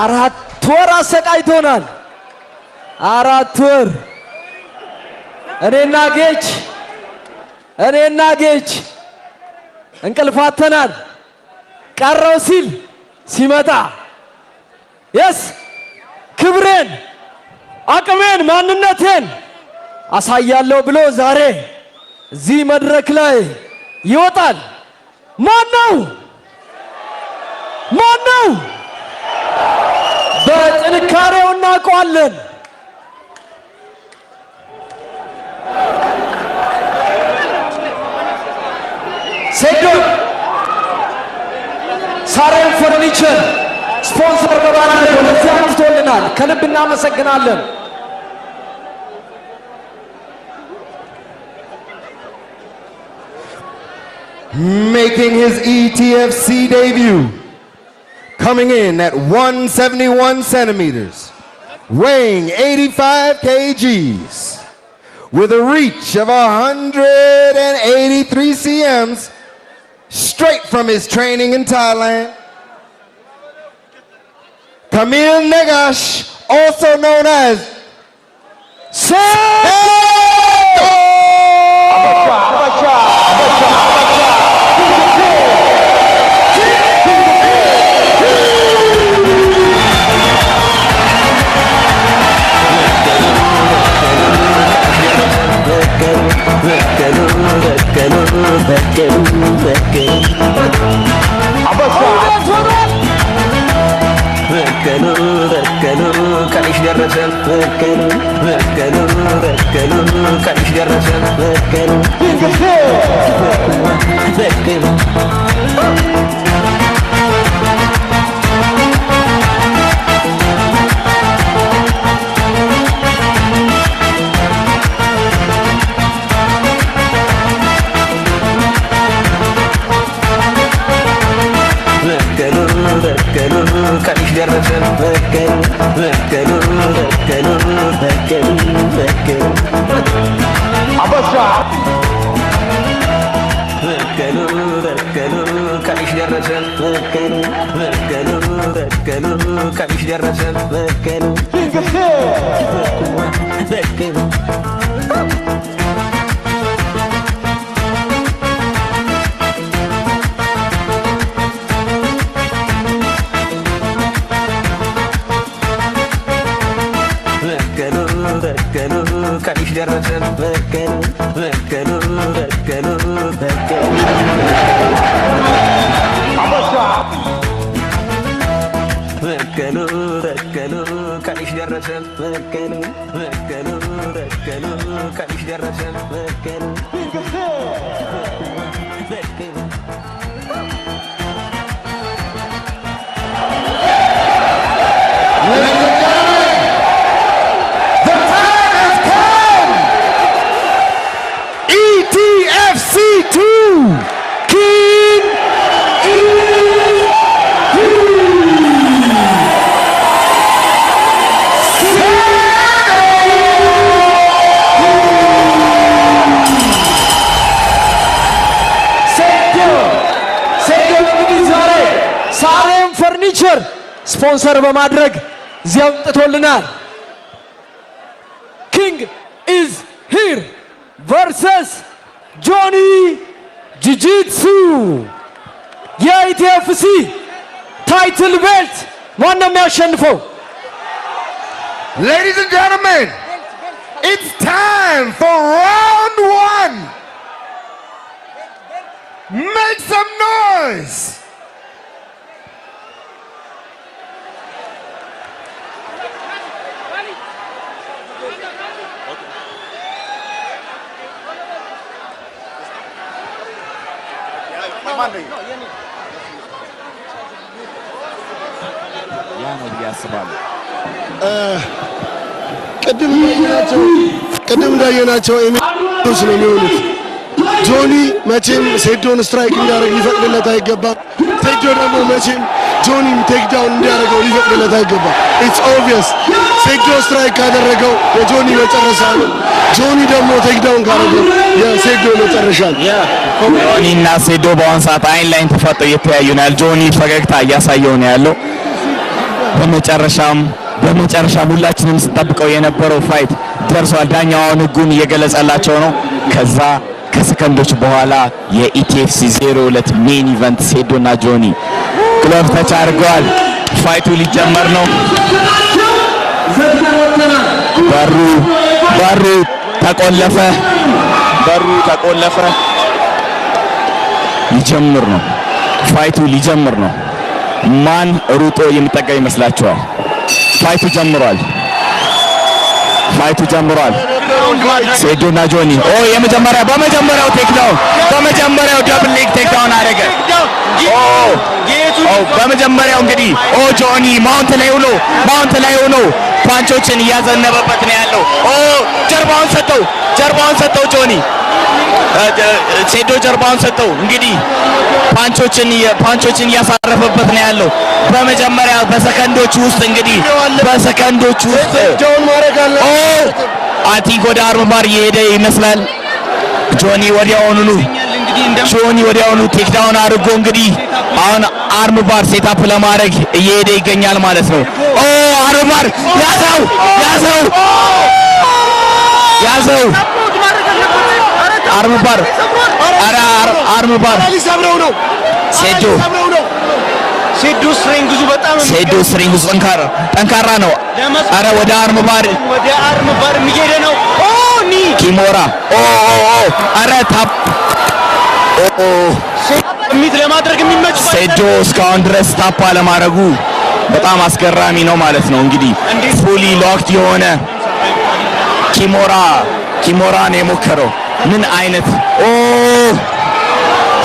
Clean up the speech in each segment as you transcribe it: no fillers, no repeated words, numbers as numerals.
4 ወር አሰቃይቶናል። 4 ወር እኔና ጌች እንቅልፍ አጥተናል። ቀረው ሲል ሲመጣ yes፣ ክብሬን፣ አቅሜን፣ ማንነቴን አሳያለሁ ብሎ ዛሬ እዚህ መድረክ ላይ ይወጣል። ማን ነው? ማን ነው? በጥንካሬው እናውቀዋለን። ሴዶ ሳሬም ፈርኒቸር ስፖንሰር በማድረግ ወደዚህ አምጥቶልናል። ከልብ እናመሰግናለን። Making his ETFC debut, coming in at 171 centimeters, weighing 85 kgs, with a reach of 183 cms, straight from his training in Thailand. Kamil Negash, also known as Sendo! በቀሉ በቀሉ በቀሉ እውነት ሆኗል። በቀሉ በቀሉ ቀንሽ ደረሰ፣ በቀሉ በቀሉ በቀሉ ቀንሽ ደረሰ፣ በቀሉ በቀሉ። በቀሉ በቀሉ ቀንሽ ደረሰ፣ በቀሉ በቀሉ በቀሉ በቀሉ በቀሉ በቀሉ በቀሉ ቀንሽ ደረሰ፣ በቀሉ በቀሉ በቀሉ ቀንሽ ደረሰ፣ በቀሉ በቀሉ። በቀሉ በቀሉ ቀንሽ ደረሰ፣ በቀሉ በቀሉ በቀሉ በቀሉ በቀሉ በቀሉ ቀንሽ ደረሰ፣ በቀሉ በቀሉ በቀሉ ቀንሽ ደረሰ፣ በቀሉ በቀሉ። Ladies and gentlemen, the time has come! ETFC 2 King is here! ሴዶ፣ ሴዶ እንግዲህ ዛሬ ሳሬም ፈርኒቸር ስፖንሰር በማድረግ እዚህ አምጥቶልናል። King is here versus ጆኒ ጂጂትሱ፣ የ ETFC title belt ማን ነው የሚያሸንፈው? Ladies and gentlemen, it's time for round one. Make some noise. ያ ነው ብዬ አስባለሁ። ቅድም እንዳየናቸው ኤሚሮች ነው የሚሆኑት። ጆኒ መቼም ሴዶን strike እንዲያደርግ ሊፈቅድለት አይገባም። ሴዶ ደግሞ መቼም ጆኒን takedown እንዲያደርገው ሊፈቅድለት አይገባም። It's obvious፣ ሴዶ strike ካደረገው የጆኒ መጨረሻ ነው። ጆኒ ደግሞ takedown ካደረገው የሴዶ መጨረሻ ነው። ጆኒ እና ሴዶ በአሁን ሰዓት አይን ላይን ተፋጠው እየተያዩ ነው ያለው። ጆኒ ፈገግታ እያሳየው ነው ያለው። በመጨረሻም ሁላችንም ስንጠብቀው የነበረው fight ደርሷል። ዳኛው አሁን ህጉን እየገለጸላቸው ነው። ከዛ ከሰከንዶች በኋላ የ ETFC 02 main event ሴዶና ጆኒ glove touch አድርገዋል። Fight ኡ ሊጀመር ነው። በሩ ተቆለፈ። በሩ ተቆለፈ። ሊጀምር ነው። Fight ኡ ሊጀምር ነው። ማን ሩጦ የሚጠጋ ይመስላችኋል? Fight ኡ ጀምሯል። Fight ኡ ጀምሯል። ሴዶና ጆኒ፣ ኦ፣ በመጀመሪያው takedown፣ በመጀመሪያው double leg takedown አደረገ። ኦ ኦ፣ በመጀመሪያው እንግዲህ፣ ኦ፣ ጆኒ mount ላይ ሆኖ punch ኦችን እያዘነበበት ነው ያለው። ኦ፣ ጀርባውን ሰጠው፣ ጀርባውን ሰጠው ጆኒ፣ ሴዶ ጀርባውን ሰጠው። እንግዲህ punch ኦችን እያሳረፈበት ነው ያለው። በመጀመሪያ በሰከንዶች ውስጥ፣ እንግዲህ በሰከንዶች ውስጥ Down ማድረግ አለ። ኦ፣ I think ወደ arm bar እየሄደ ይመስላል። ጆኒ ወዲያውኑ takedown አድርጎ እንግዲህ አሁን arm bar setup ለማድረግ እየሄደ ይገኛል ማለት ነው። ኦ፣ arm bar ያዘው፣ ያዘው፣ ያዘው! Arm bar፣ ኧረ arm bar! ሊሰብረው ነው። ሴዶ ሊሰብረው ነው። ሴዶ strength ኡ በጣም ሴዶ strength ኡ ጠንካራ ጠንካራ ነው። ኧረ ወደ arm bar! ወደ arm bar እየሄደ ነው። ኦ፣ knee! Kimura! ኦ ኦ ኦ፣ ኧረ tap! ኦ! Submit ለማድረግ የሚመች ሴዶ እስካሁን ድረስ tap አለማድረጉ በጣም አስገራሚ ነው ማለት ነው። እንግዲህ fully locked የሆነ kimura ነው የሞከረው። ምን አይነት፣ ኦ፣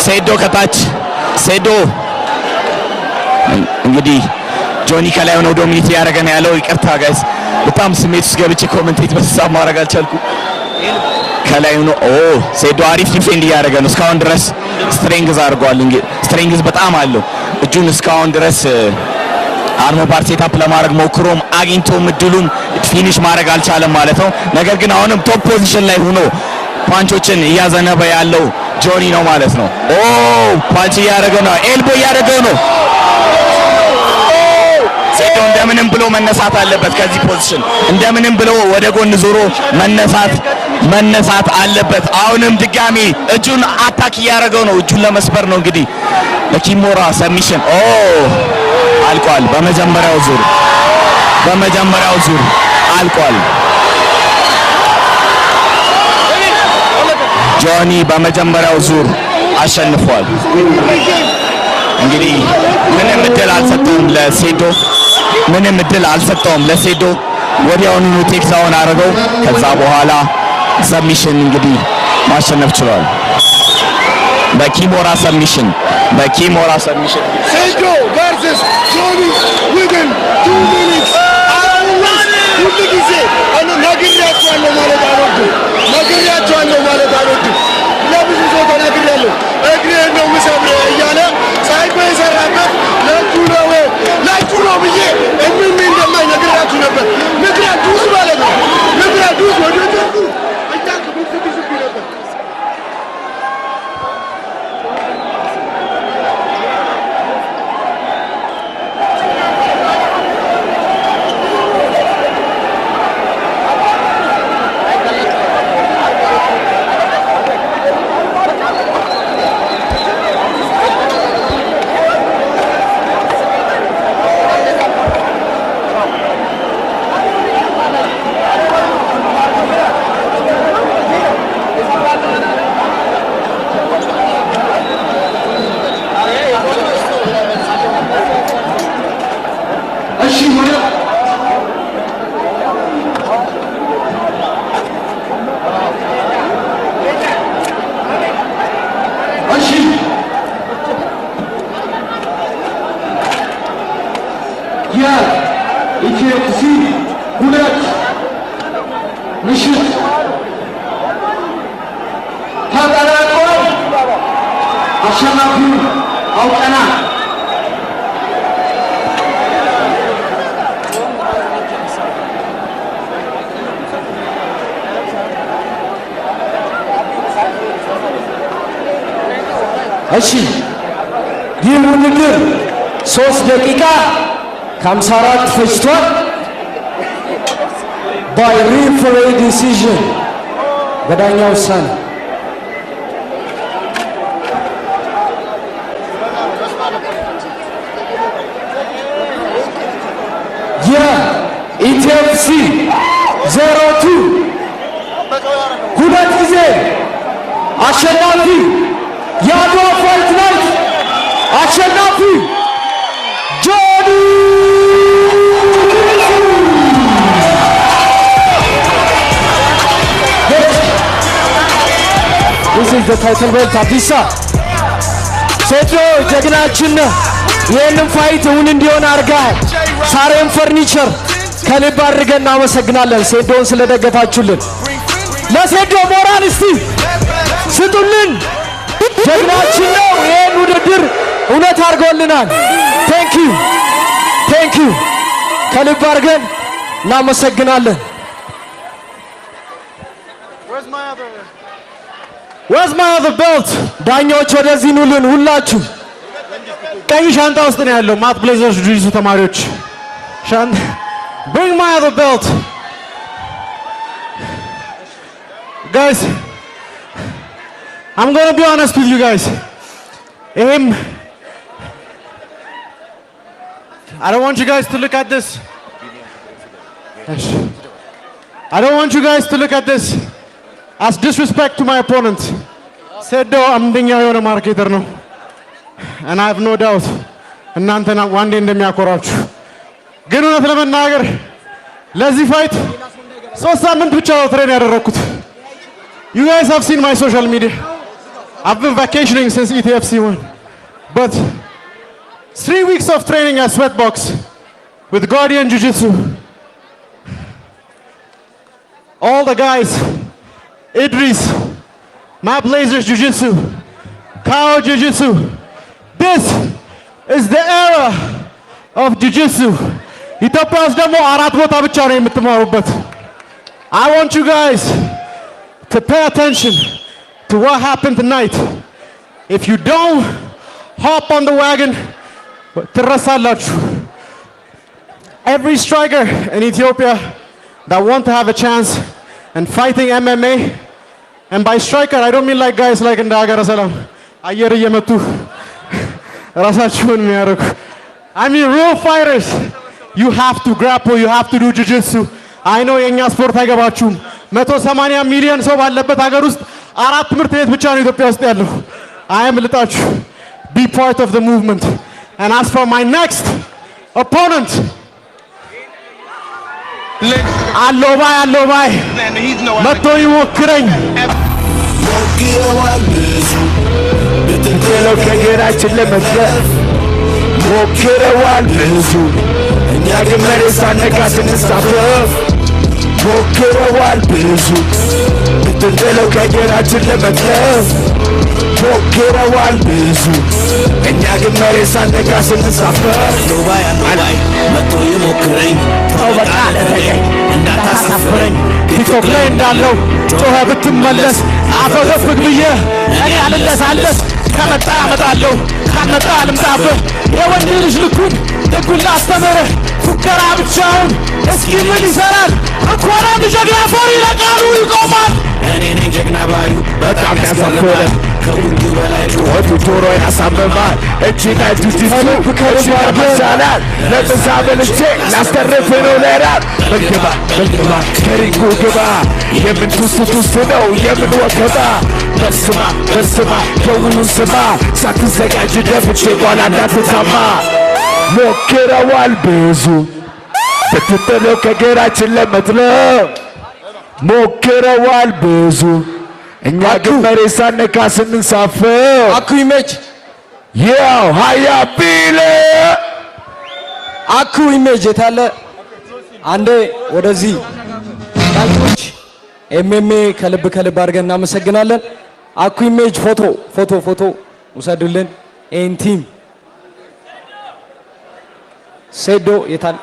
ሴዶ ከታች፣ ሴዶ እንግዲህ ጆኒ ከላይ ሆነው dominate እያደረገ ነው ያለው። ይቅርታ guys፣ በጣም ስሜት ውስጥ ገብቼ commentate በሳብ ማድረግ አልቻልኩ። ከላይ ሆኖ፣ ኦ፣ ሴዶ አሪፍ defend እያደረገ ነው። እስካሁን ድረስ strength አድርጓል። እንግዲህ strength በጣም አለው። እጁን እስካሁን ድረስ arm bar setup ለማድረግ ሞክሮም አግኝቶም እድሉም finish ማድረግ አልቻለም ማለት ነው። ነገር ግን አሁንም top position ላይ ሆኖ punch ኦችን እያዘነበ ያለው ጆኒ ነው ማለት ነው። ኦ፣ punch እያደረገው ነው። Elbow እያደረገው ነው። ሴዶ እንደምንም ብሎ መነሳት አለበት ከዚህ position፣ እንደምንም ብሎ ወደ ጎን ዞሮ መነሳት አለበት። አሁንም ድጋሚ እጁን attack እያደረገው ነው። እጁን ለመስበር ነው እንግዲህ ለ kimura submission። ኦ፣ አልቋል። በመጀመሪያው ዙር አልቋል። ጆኒ በመጀመሪያው ዙር አሸንፏል። እንግዲህ ምንም እድል አልሰጠውም ለሴዶ፣ ምንም እድል አልሰጠውም ለሴዶ። ወዲያውኑ takedown አድርገው ከዛ በኋላ submission እንግዲህ ማሸነፍ ችሏል። በ kimura submission፣ በ kimura submission። ሴዶ versus ጆኒ within 2 minutes። ሁሉ ጊዜ እኔ ነግሬያቸዋለሁ ማለት አልወድም። ነግሬያቸዋለሁ ማለት አልወድም። ለብዙ ሰው ተናግሬያለሁ። እግሬን ነው የምሰብርህ እያለ ሳይኮ የሰራበት ለእጁ ነው፣ ለእጁ ነው ብዬ እምም እንደማይ ነግሬያችሁ ነበር። ምድረ ዱዝ ማለት ነው። ምድረ ዱዝ ወደ ጀርዱ እያልክ ብትብስብኝ ነበር። እሺ፣ ወደ እሺ፣ የ ETFC 2 ምሽት ተጠናቋል። አሸናፊውን አውቀናል። እሺ፣ ይህ ውድድር 3 ደቂቃ ከ54 ፈጅቷል። By referee decision፣ በዳኛ ውሳኔ። የ ETFC 02 ሁለት ጊዜ አሸናፊ፣ የአድዋ fight night አሸናፊ ጆኒ። This is the title belt። አዲሳ ሴዶ ጀግናችን ነህ። ይህንን fight እውን እንዲሆን አድርገሃል። ሳሬም ፈርኒቸር ከልብ አድርገን እናመሰግናለን፣ ሴዶን ስለደገፋችሁልን። ለሴዶ ሞራል እስቲ ስጡልን። ጀግናችን ነው። ይህን ውድድር እውነት አድርጎልናል። Thank you, thank you፣ ከልብ አድርገን እናመሰግናለን። Where's my other belt? ዳኛዎች ወደዚህ ኑልን ሁላችሁ። ቀይ ሻንጣ ውስጥ ነው ያለው። Mat Blazers ጁጂትሱ ተማሪዎች ሻንጣ። Bring my other belt. Guys, I'm gonna be honest with you guys. ይሄም I don't want you guys to look at this. I don't want you guys to look at this as disrespect to my opponent. ሴዶ አንደኛ የሆነ marketer ነው። And I have no doubt እናንተን one day እንደሚያኮራችሁ። ግን እውነት ለመናገር ለዚህ fight 3 ሳምንት ብቻ ነው train ያደረግኩት። You guys have seen my social media. I've been vacationing since ETFC 1. But 3 weeks of training at Sweatbox with Guardian Jiu-Jitsu. All the guys, Idris, Mat Blazers Jiu-Jitsu, Kao Jiu-Jitsu. This is the era of Jiu-Jitsu. ኢትዮጵያ ውስጥ ደግሞ አራት ቦታ ብቻ ነው የምትማሩበት። I want you guys to pay attention to what happened tonight. If you don't hop on the wagon, ትረሳላችሁ። Every striker in Ethiopia that want to have a chance in fighting MMA, and by striker I don't mean like guys like እንደ ሀገረ ሰላም አየር እየመቱ ራሳችሁን የሚያደርጉ። I mean real fighters. You have to grapple, you have to do jiu-jitsu. I know የእኛ ስፖርት አይገባችሁም። 180 ሚሊዮን ሰው ባለበት ሀገር ውስጥ አራት ትምህርት ቤት ብቻ ነው ኢትዮጵያ ውስጥ ያለው። አያምልጣችሁ። Be part of the movement. And as for my next opponent, አለው ባይ፣ አለው ባይ መጥቶ ይሞክረኝ። ሞክረዋል ብዙ ብትጥለው ከእግራችን ለመትረፍ ሞክረዋል ብዙ፣ እኛ ግን መሬት ሳነካ ስንሳፈፍ። ሞክረዋል ብዙ ብትጥለው ከእግራችን ለመትረፍ ሞክረዋል ብዙ፣ እኛ ግን መሬት ሳነካ ስንሳፈፍ። አለው ባይ፣ አለው ባይ መጥቶ ይሞክረኝ። በቃ ለተገኝ እንዳታሳፍረኝ። ቲክቶክ ላይ እንዳለው ጮኸ ብትመለስ አፈገፍግ ብዬ እኔ አልለሳለስ። ከመጣ አመጣለሁ፣ ካልመጣ አልምጣብህ። የወንድ ልጅ ልኩን ጥጉን ላስተምርህ። ፉከራ ብቻውን እስኪ ምን ይሰራል? እንኳን አንድ ጀግና ፈሪ ለቃሉ ይቆማል። እኔ ነኝ ጀግና ባዩ በጣም ያሳፍራል። ከሁሉ በላይ ጩኸቱ ጆሮ ያሳምማል። እጅና ጁጂትሱ እጅና መቻላል ለምሳ በልቼ ላስተርፍ ነው ለራት። በግባ በግባ ከሪንጉ ግባ። የምን ቱስ ቱስ ነው? የምን ወከባ? በስማ በስማ ደውሉን ስማ። ሳትዘጋጅ ደፍቼ ኋላ እንዳትታማ። ሞክረዋል ብዙ ብትጥለው ከእግራችን ለመጥለብ ሞክረዋል ብዙ፣ እኛ ግን መሬት ሳነካ ስንንሳፈፍ። አኩ ኢሜጅ። ያው ሀያ ቢለ አኩ ኢሜጅ የታለ? አንዴ ወደዚህ። ዳኞች፣ MMA ከልብ ከልብ አድርገን እናመሰግናለን። አኩ ኢሜጅ ፎቶ ፎቶ ፎቶ ውሰዱልን። ይህን team ሴዶ የታል?